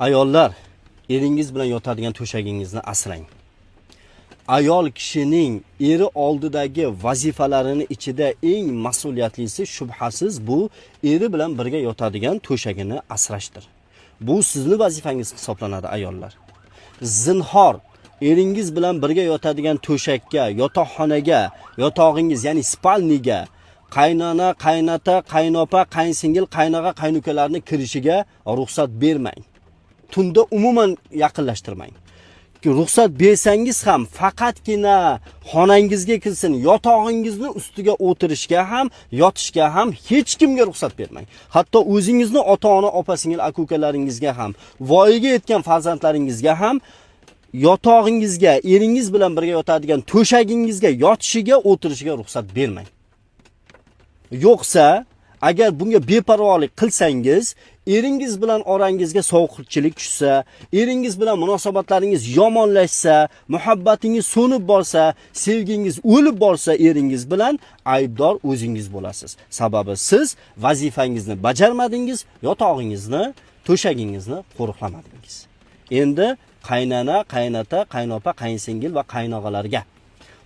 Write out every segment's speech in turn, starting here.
Ayollar, eringiz bilan yotadigan to'shagingizni asrang. Ayol kishining eri oldidagi vazifalarini ichida eng mas'uliyatlisi shubhasiz bu eri bilan birga yotadigan to'shagini asrashdir. Bu sizni vazifangiz hisoblanadi, ayollar. Zinhor eringiz bilan birga yotadigan to'shakka, yotoqxonaga, yotog'ingiz, ya'ni спальни ga qaynona, qaynota, qaynopa, qaynsingil, qaynog'a, qaynukalarni kirishiga ruxsat bermang. Tunda umuman yaqinlashtirmang. Ruxsat bersangiz ham faqatgina xonangizga kirsin, yotog'ingizni ustiga o'tirishga ham, yotishga ham hech kimga ruxsat bermang. Hatto o'zingizni ota-ona, opa-singil, aka-ukalaringizga ham, voyaga yetgan farzandlaringizga ham yotog'ingizga, eringiz bilan birga yotadigan to'shagingizga yotishiga, o'tirishiga ruxsat bermang. Yo'qsa, agar bunga beparvolik qilsangiz, eringiz bilan orangizga sovuqchilik tushsa, eringiz bilan munosabatlaringiz yomonlashsa, muhabbatingiz so'nib borsa, sevgingiz o'lib borsa, eringiz bilan aybdor o'zingiz bo'lasiz. Sababi siz vazifangizni bajarmadingiz, yotog'ingizni, to'shagingizni qo'riqlamadingiz. Endi qaynana, qaynota, qaynopa, qaynsingil va qaynog'alarga,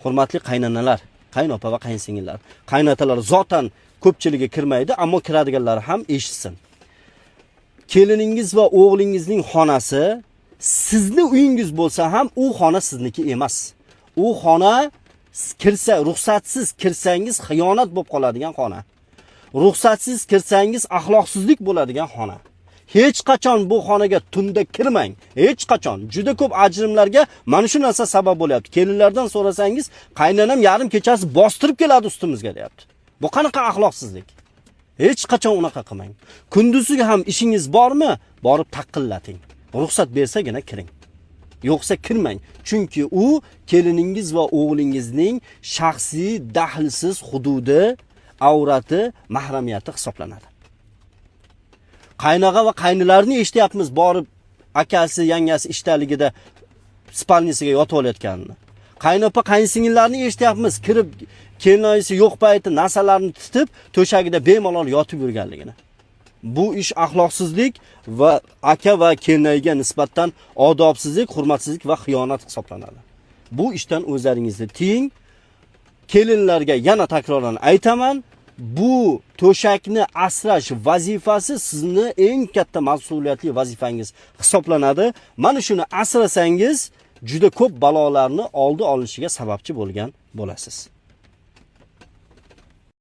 hurmatli qaynanalar, qaynopa va qaynsingillar, qaynotalar zotan ko'pchiligi kirmaydi, ammo kiradiganlar ham eshitsin. Keliningiz va o'g'lingizning xonasi sizni uyingiz bo'lsa ham, u xona sizniki emas. U xona kirsa, ruxsatsiz kirsangiz xiyonat bo'lib qoladigan xona. Ruxsatsiz kirsangiz axloqsizlik bo'ladigan xona. Hech qachon bu xonaga tunda kirmang. Hech qachon. Juda ko'p ajrimlarga mana shu narsa sabab bo'lyapti. Kelinlardan so'rasangiz, qaynonam yarim kechasi bostirib keladi ustimizga, deyapti. Bu qanaqa axloqsizlik? Hech qachon unaqa qilmang. Kunduzi ham ishingiz bormi? Borib taqillating. Ruxsat bersagina kiring. Yo'qsa kirmang. Chunki u keliningiz va o'g'lingizning shaxsiy dahlsiz hududi, avrati, mahramiyati hisoblanadi. Qaynog'a va qaynilarni eshityapmiz, borib akasi, yangasi ishdaligida спальни siga yotib olayotganini. Qaynopa, qaynsingillarni eshityapmiz, kirib kelinoyisi yo'q payti narsalarni titib, to'shagida bemalol yotib yurganligini. Bu ish axloqsizlik va aka va kelinoyiga nisbatan odobsizlik, hurmatsizlik va xiyonat hisoblanadi. Bu ishdan o'zlaringizni tiying. Kelinlarga yana takroran aytaman, bu to'shakni asrash vazifasi sizni eng katta mas'uliyatli vazifangiz hisoblanadi. Mana shuni asrasangiz, juda ko'p balolarni oldi olinishiga sababchi bo'lgan bo'lasiz.